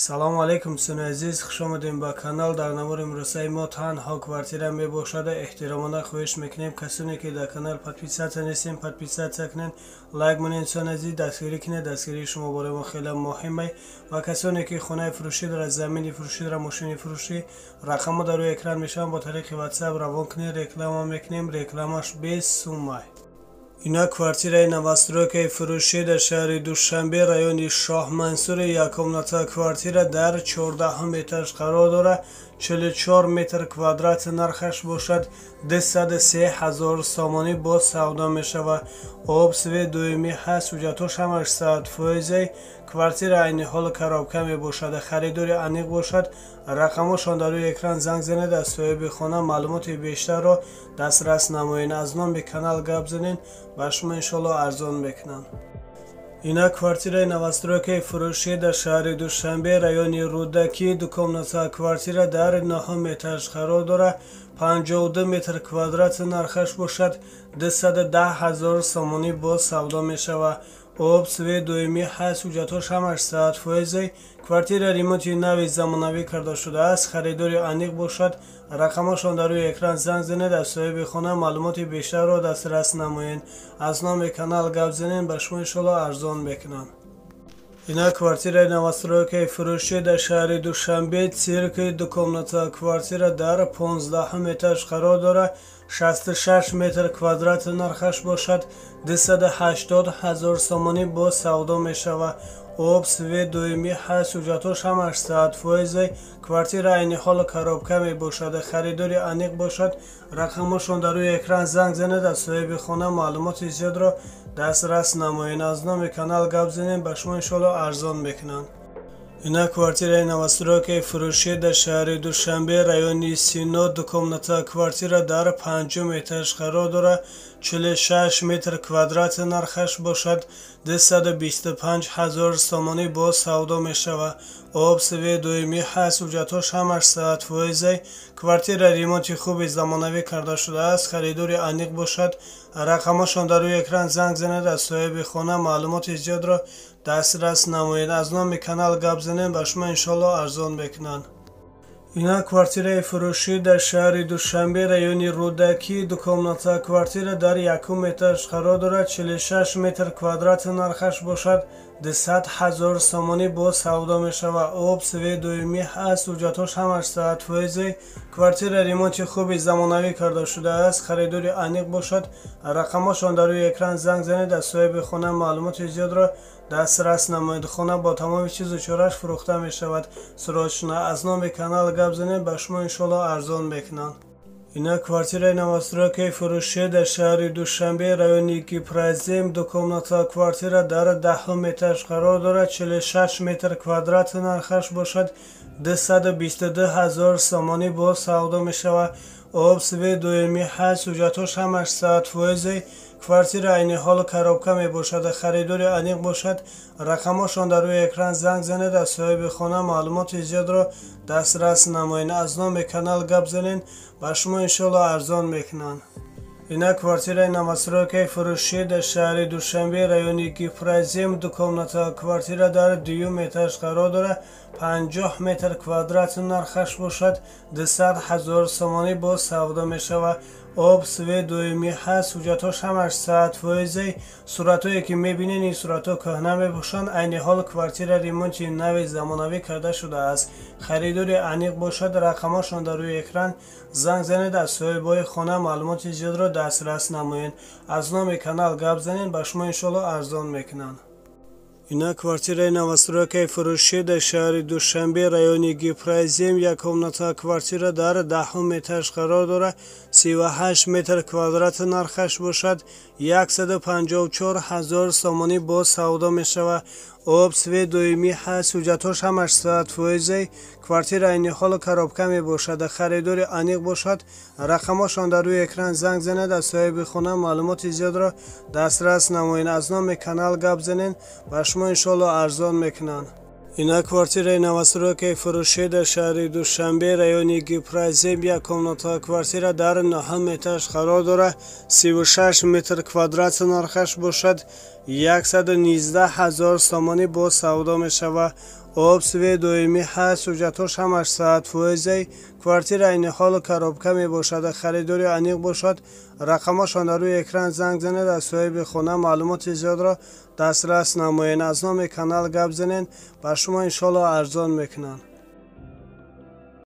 Салому алейкум, дӯстони азиз, хуш омадем ба канал. Дар навори имрӯзаи мо танҳо квартира мебошад. Эҳтиромона хоҳиш мекунем, касоне ки дар канал подписаться нестем, подписаться кунед, лайк монед. Дӯстони азиз, дастгирӣ кунед, дастгирии шумо барои мо хеле муҳим. Ва касоне ки хонаи фурӯшӣ дорад, замини фурӯшӣ дорад, мошини фурӯшӣ, рақамҳо дар рӯи экран мешаванд, бо тариқи WhatsApp равон кунед, реклама мекунем, рекламаш без суммай. Ина квартираи новостройкаи фурӯшӣ дар шаҳри Душанбе, райони Шоҳмансури. Як комната квартира дар 14-ум этаж қарор дорад, 44 метр квадрат, нархаш бошад 203 ҳазор сомонӣ, боз савдо мешавад. Об, свет доимӣ ҳаст, ҳуҷҷатҳош ҳамаш 100%. Квартира айни ҳол коробка мебошад. Харидори аниқ бошад, рақамҳошон дар рӯи экран, занг занед, аз соҳиби хона маълумоти бештарро дастрас намоед. Аз номи канал гап занед, ба шумо иншоалло арзон мекунанд. Ина квартираи новостройкаи фурӯшӣ дар шаҳри Душанбе, райони Рӯдакӣ. Ду комната квартира дар нӯҳум этаж қарор дорад, 52 метр квадрат, нархаш бошад 210 ҳазор сомонӣ, боз савдо мешавад. Об, свет доимӣ ҳаст, ҳуҷҷатҳош ҳамаш 100%. Квартира ремонти нави замонавӣ карда шудааст. Харидори аниқ бошад, рақамҳошон дар рӯи экран, занг занед, аз соҳиби хона маълумоти бештарро дастрас намоед. Аз номи канал гап занед, ба шумо иншоалло арзон мекунанд. Ина квартираи новостройкаи фурӯшӣ дар шаҳри Душанбе, Цирки. Ду комната квартира дар 15-ум этаж қарор дорад, 66 метр квадрат, нархаш бошад 280 ҳазор сомонӣ, боз савдо мешавад. Об, свет доимӣ ҳаст, ҳуҷҷатҳош ҳамаш 100%. Квартира айни ҳол коробка мебошад. Харидори аниқ бошад, рақамҳошон дар рӯи экран, занг занед, аз соҳиби хона маълумоти зиёдро дастрас намоед. Аз номи канал гап занед, ба шумо иншоалло арзон мекунанд. Ина квартираи новостройкаи фурӯшӣ дар шаҳри Душанбе, райони Сино. Ду комната квартира дар панҷум этаж қарор дорад, 46 метр квадрат, нархаш бошад 225 ҳазор сомонӣ, боз савдо мешавад. Об, свет доимӣ ҳаст, ҳуҷҷатҳош ҳамаш 100%. Квартира ремонти хуби замонавӣ карда шудааст. Харидори аниқ бошад, рақамҳошон дар рӯи экран, занг занед, аз соҳиби хона маълумоти зиёдро дастрас намоед. Аз номи канал гап занед, ба шумо иншоалло арзон мекунанд. Ина квартираи фурӯшӣ дар шаҳри Душанбе, райони Рӯдакӣ. Ду комната квартира дар якум этаж қарор дорад, 46 метр квадрат, нархаш бошад 200 ҳазор сомонӣ, боз савдо мешавад. Об, свет доимӣ ҳаст, ҳуҷҷатҳош ҳамаш 100%. Квартира ремонти хуби замонавӣ карда шудааст. Харидори аниқ бошад, рақамҳошон дар рӯи экран, занг занед, аз соҳиби хона маълумоти зиёдро дастрас намоед. Хона бо тамоми чизу чораш фурӯхта мешавад, срочно аз номи канал гап занед, ба шумо иншоалло арзон мекунанд. Ина квартираи новостройкаи фурӯшӣ дар шаҳри Душанбе, райони Гипрозем. Ду комната квартира дар 10-ум этаж қарор дорад, 46 метр квадрат, нархаш бошад 222 ҳазор сомонӣ, боз савдо мешавад. Об, свет доимӣ ҳаст, ҳуҷҷатҳош ҳамаш 100%. Квартира айни ҳол коробка мебошад. Харидори аниқ бошад, рақамҳошон дар рӯи экран, занг занед, аз соҳиби хона маълумоти зиёдро дастрас намоед. Аз номи канал гап занед, ба шумо иншоалло арзон мекунанд. Ина квартираи новостройкаи фурӯшӣ дар шаҳри Душанбе, райони Гипрозем. Ду комната квартира дар дуюм этаж қарор дорад, 50 метр квадрат, нархаш бошад 200 ҳазор сомонӣ, боз савдо мешавад. Об, свет доимӣ ҳаст, ҳуҷҷатҳош ҳамаш 100%. Суратҳое ки мебинед, ин суратҳо кӯҳна мебошанд. Айни ҳол квартира ремонти нави замонавӣ карда шудааст. Харидори аниқ бошад, рақамҳошон дар рӯи экран, занг занед, аз соҳибои хона маълумоти зиёдро дастрас намоед. Аз номи канал гап занед, ба шумо иншоалло арзон мекунанд. Ина квартираи новостройкаи фурӯшӣ дар шаҳри Душанбе, райони Гипрозем. Як комната квартира дар 10-ум этаж қарор дорад, 38 метр квадрат, нархаш бошад 154 ҳазор сомонӣ, боз савдо мешавад. Об, свет доимӣ ҳаст, ҳуҷҷатҳош ҳамаш 100%. Квартира айни ҳол коробка мебошад. Харидори аниқ бошад, рақамҳошон дар рӯи экран, занг занед, аз соҳиби хона маълумоти зиёдро дастрас намоед. Аз номи канал гап занед, ба шумо иншоалло арзон мекунанд. Ина квартираи новостройкаи фурӯшӣ дар шаҳри Душанбе, райони Гипрозем. Як комната квартира дар нӯҳум этаж қарор дорад, 36 метр квадрат, нархаш бошад 119 ҳазор сомонӣ боз савдо мешавад. Об, свет доимӣ ҳаст, ҳуҷҷатҳош ҳамаш 100%. Квартира айни ҳол коробка мебошад. Харидори аниқ бошад, рақамашон дар рӯи экран, занг занед, аз соҳиби хона маълумоти зиёдро дастрас намоед. Аз номи канал гап занед, ба шумо иншоалло арзон мекунанд.